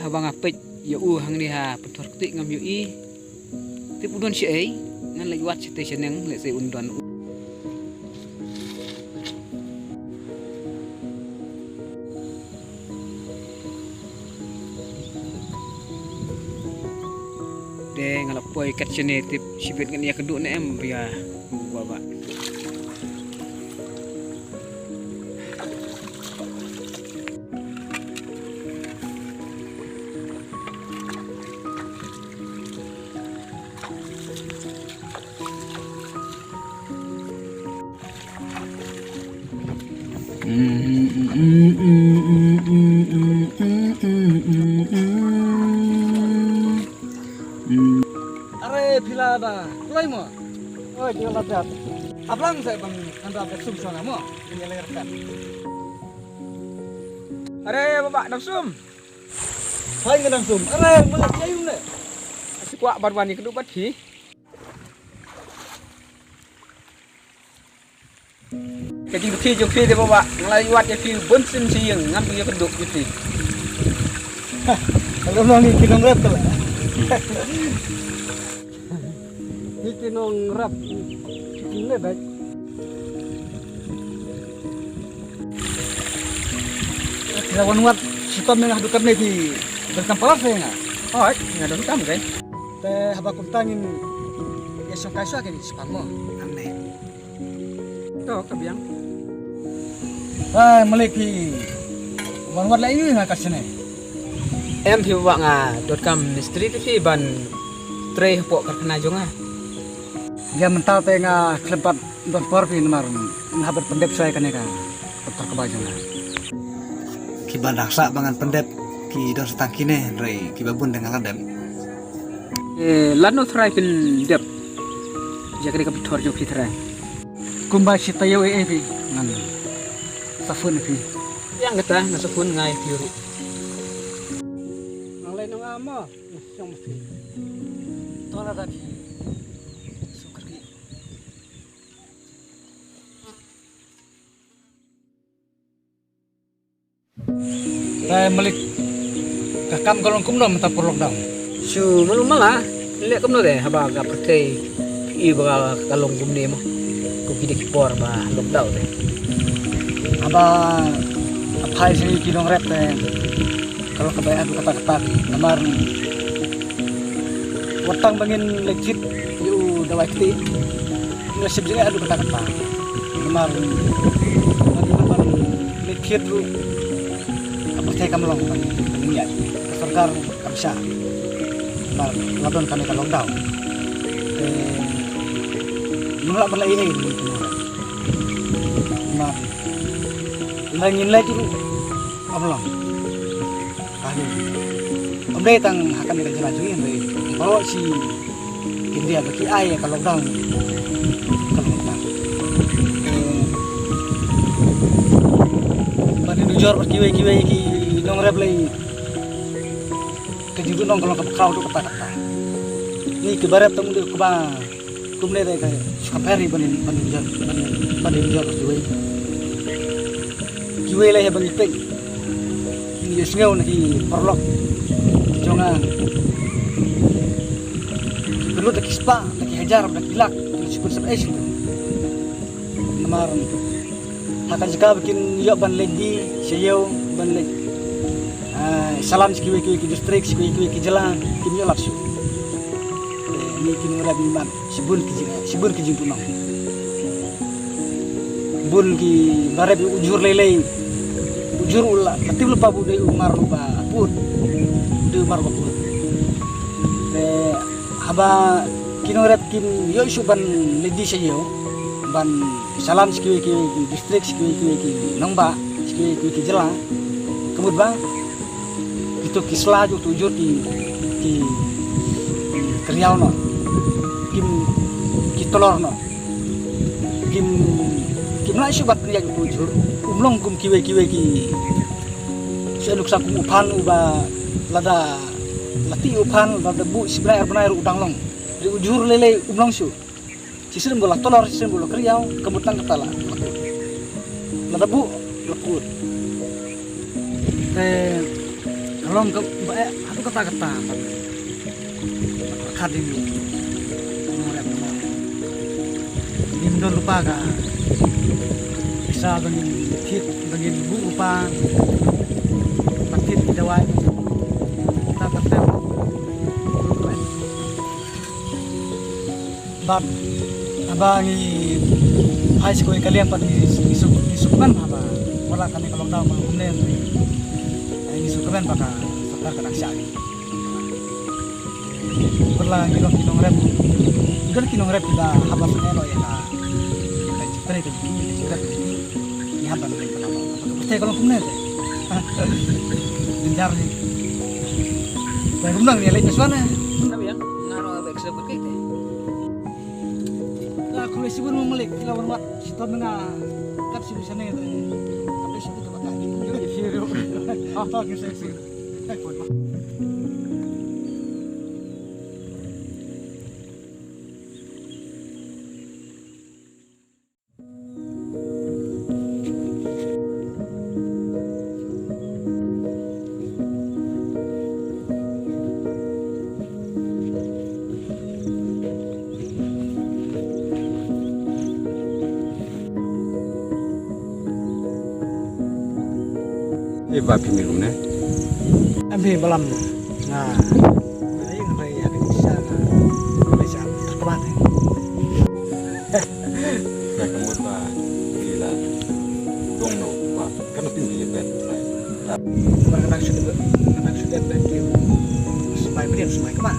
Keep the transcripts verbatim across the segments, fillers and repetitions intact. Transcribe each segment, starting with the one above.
Haba nga peit ïa u hangne ha pynthor kti ngam ïohi. Tip u don shaei, ngan leit wad shatei shaneng lehse un don. Te nga la poi kat shane tip shibit ngan ïakynduh ne em ba ïa u baba. Are phi la da kloi mo? Oi, phi la da. Hap lang sa ban ngan da sum sona mo. Ni le rap. Are baba, dam sum. Hai ngan dam sum. Are mo la jai ne. Kwah ban wan ïakynduh bad phi. Ka jingdukhih jong phi te baba, nga la wad ïa phi bun sien sha ïing, ngam ïakynduh ïa phi. Ka long ngi ki nongrep ka la. Ngi ki nongrep. Ngi le bad. Ki la wan wad shitom ïa nga haduh katne, phi donkam palat ïa nga? Hooid, nga donkam kai. Te haba kumta ngin ïa shongkai shuwa kine ki shitom mo. Am ne. To ka biang. Ai, malik phi wan wad la ïa nga ka shane. Em phi baba, nga donkam mistri te phi ban trei hapoh karkhana jong nga. Ïa mynta te nga khlem pat don por phi namar nga hap ban pyndep shuwa ïa kane ka pynthor kba jong nga. Kiba dang sah ba ngan pyndep ki don sa tang kine, hynrei kiba bun te nga la dep. Eh, lano trai pyndep ïa kane ka pynthor jong phi trai? Kumba shi taïew eh, eh phi ngan sa phone ïa phi. Ïa kata nga sa phone nga ïa phi ruh. Nang lai nang amo, shong mesti. To la da phi. Suka ki. Te malik ka kam ka long kumno mynta por lockdown? Shu malu mala, leh kumno te haba ka pyrthei i ba ka long kumne mo. Kum kine ki por ba lockdown te. Haba ka phai sha ki nongrep te ka long kaba ïa haduh katta katta namar wat tang ba ngin leit thied ïa u dawai kti. Nga shim jingeh haduh katta katta. Namar ba ngim pat leit thied ruh ka pyrthei kam long ban, ban ïaid. Ka sorkar kam shah. Namar la don kane ka lockdown. Te ngim lah ban leh ei ei. Namar la ngin leit ruh kam long. Ka hi. Ym dei tang ha kane ka jylla jong ngi, hynrei baroh shi India ba ki ai ka lockdown. Ka lockdown. Ba dei nujor bad kiwei kiwei ki nongrep lei. Ka jingdon ka long kaba khraw haduh katta katta. Ngi kiba rep tang dei kaba kumne te ka shu compare ban, ban ïa, ban, ban ïa kiwei. Kiwei lei haba ngi peit, ngi ïohsngew na ki paralok jong nga ki lut da ki spah, da ki hajar, da ki lak, ki shu pynshai shisha. Namar ha ka jaka ba kin ïoh ban leit die sha ïew, ban leit, ah, salam sha kiwei kiwei ki district, sha kiwei kiwei ki jylla, kim ïoh lad shuh. Te ngi ki nongrep ngi mad shibun ki jing, shibun ki jingpynlong. Bun kiba rep ïa u jhur lei lei. U jhur u la, la tip lypa ba u dei u mar uba pud. U dei u mar uba pud. Te haba ki nongrep kim ïoh shuh ban leit die sha ïew, ban salam sha kiwei kiwei ki district, sha kiwei kiwei ki nongbah, sha kiwei kiwei ki jylla. Ka mut ba kito ki sla jong uto u jhur ki, ki, ki kynriaw noh. Kim, ki tlor noh. Kim, kim lah shuh ban pynïaid uto u jhur. Um long kum kiwei kiwei ki, shu nuksa kum u phan uba lada la tih u phan, lada buh shi bnai ar bnai ruh u dang long. Hynrei u jhur lei lei um long shuh. Shisien ba la tlor, shisien ba la kynriaw, ka mut tang kata la, la kut. Lada buh, la kut. Te ka Long ka ba eh hatu kata kata. Khat ini. Ngim don rupa ka. Isa bangin kit bangin bu rupa. Patit kita wai. Kita patit. Bad haba ngi phai sha kawei ka liang pat ngi ngi suk ngi suk kmen haba wala kane ka lockdown ka long kumne ngi ngi suk kmen ba ka sorkar ka dang shah ngi. Wala ngi long ki nongrep ngi long ki nongrep kiba haba sngewbha ïa ka ka jingtrei ka jingtrei ka jingtrei. Ngi hap ban leh ka lama. Pyrthei ka long kumne te. Jynjar hi. Te kumno ngi leh pyrshah ne. Ka biang nga ro ba extra pyrkhat te. Ka khulai sibun mo malik kila wan wat. Sitom nga kat sibun sane te. Ka pyrshah te ka batai. Sibun. Ah, ta ki sibun. Eh, ba phi mih kumne? Em phi balam nga. Ai ngai ya ka sa ka. Ka sa ka ba te. Ka ka mut ba phi la dong no ba ka na tin phi ya bet. Ba ka nak shu ka nak shu bet bet ki. Smai bri smai ka ba.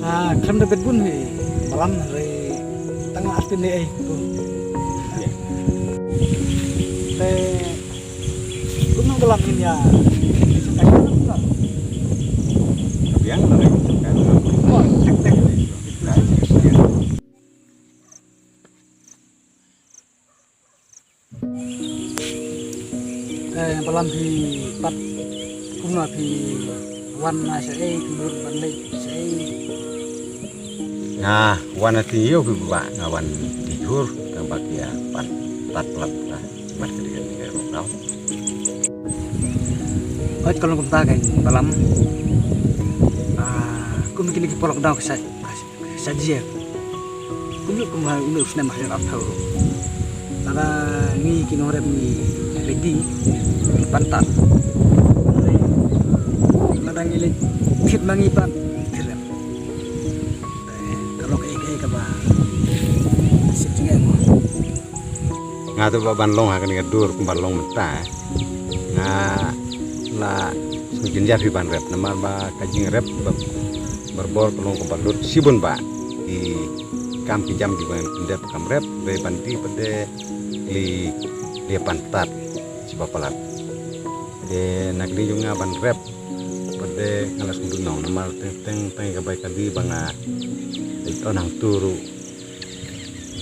Ah, khlem da bet bun hi balam re tang artin ne ai tu. Te Kumno ka lam in ïa. Ka biang la ring ka. Oh, tek tek. Eh, balam phi pat kumno phi wan na sha ei, phi lut ban leh sha ei. Nga wan na ti ïew phi ba nga wan ti jhur ka ba ki ïa pan tat lap ka. Mat ka dei ka dei ka lockdown. Oi, ka long kumta ka balam. Ah, kum kine ki por lockdown ka sa, ka sa jia. Kum kum ha kum snem ha ap thau. Lada ngi ki nongrep ngi leh ding, ngi pan tat. Lada ngi leh thied ma ngi pan thied rep. Ka long ka ei ka ei kaba sip jingeh mo. Nga to ba ban long ha kane ka dur kumba long mynta. Nga la sngewjynjar hi ban rep namar ba ka jingrep ba barbor ka long kaba lut shibun ba ki kam ki jam kiba ngan pyndep kam rep, dei ban dih pat de li li pan tat shiba palat. Te na kane jong nga ban rep pat de nga la sngewdon namar teng teng teng ka bai ka dih ba nga dei ton hangtu ruh.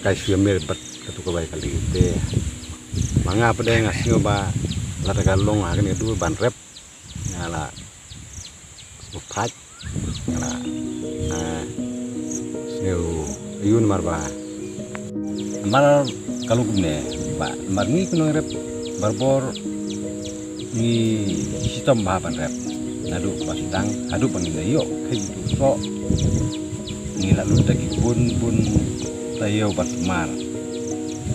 Ka shu ïamir bad katu ka bai ka lieh te. Ma nga pat de nga sngew ba lada ka long ha kane ka dur ban rep nga la sngewpait nga la, ah, sngew ïun mar ba. Mar ka long kumne ba mar ngi ki nongrep barbor ngi shitom bha ban rep. Naduh ba sdang haduh ba ngin da ïoh kheiñ tu soh. Ngi la lut da ki bun bun taïew ban sumar.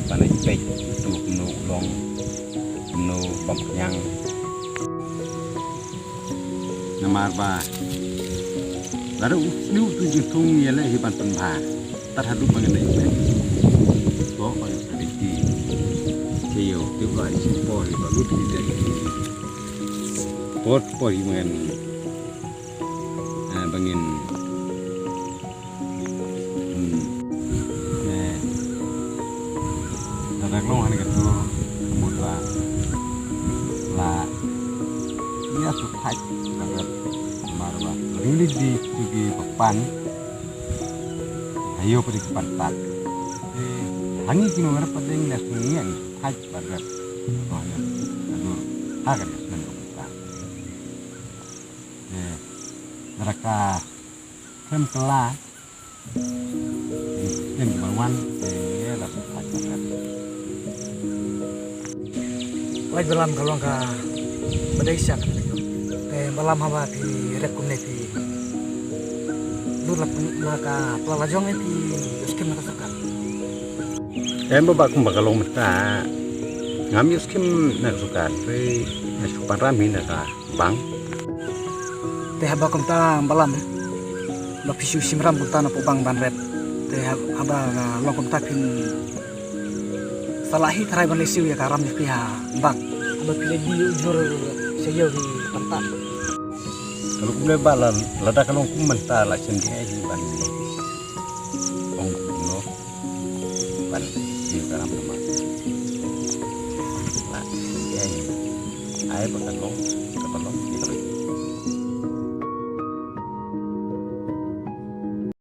Ban ai peit tu kumno u long kumno bam khñiang. Namar ba lada u sniew tu jingthung ïa leh hi ban pynbha. Tat haduh ba ngin da ïoh kheiñ. Soh ba ngin da ïoh kheiñ. Taïew te ba i por ba lut ki da ki. Por por hi ba ngin, eh, ba ngin, hmm, eh, da dak long han ka tur mut ba la ïa tu thait ba rep mar ba ring li di tu ki papan ayo pa di papan tat. Eh, hangi kino ngarap pa ding na sungi thait ba rep. Ko ïa, aduh, ha ka dei snem ka bynta. Eh, da ka khlem kylla, eh, snem ba wan, eh, la pynpait ban rep. Lait Balam ka long kaba dei sha ka. Te Balam haba phi rep kumne phi lut la pyn-, la ka pla la jong ne phi ïoh skhem na ka sorkar? Em, ba, ba kumba ka long mynta, ngam ïoh skhem na ka sorkar, te nga shu pan ram hi na ka bank. Te haba kumta Balam, ba phi shu shim ram kumta na pdeng bank ban rep. Te hab-, haba, ah, long kumta phin sa lah hi tharai ban leit siew ïa ka ram jong phi ha bank. Haba phi leit die ujor sha ïew hi pynta. Ka long kumne ba la, lada ka long kum mynta la shem dei hi ban ong kumno ban siew ka ram namar la shem dei hi. Ai ba ka long, ka long, ka long.